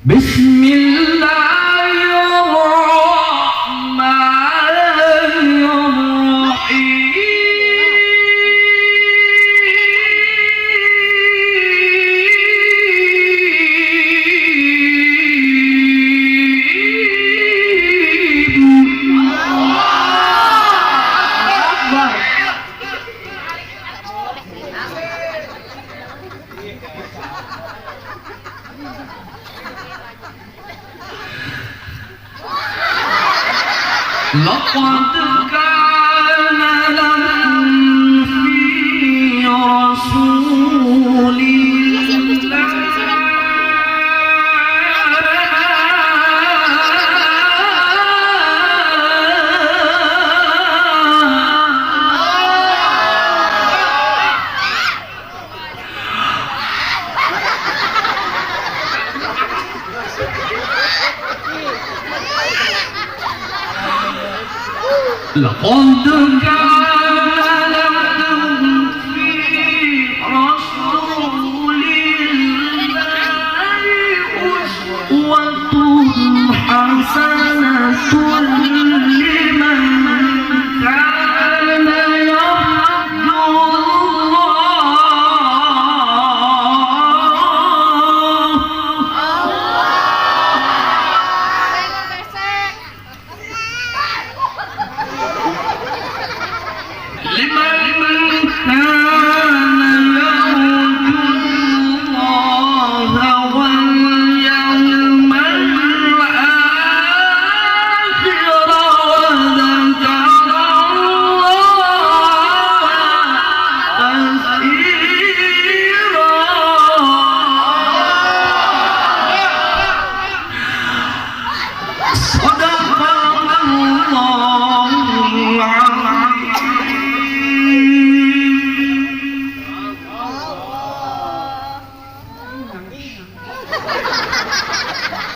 Bismillahirrahmanirrahim. لقد كان لكم في رسول الله لقد كان لكم في رسول الله أسوة حسنة لمن كان يرجو الله لمن كان يرجو الله واليوم الآخر وذكر الله كثيرا. صدق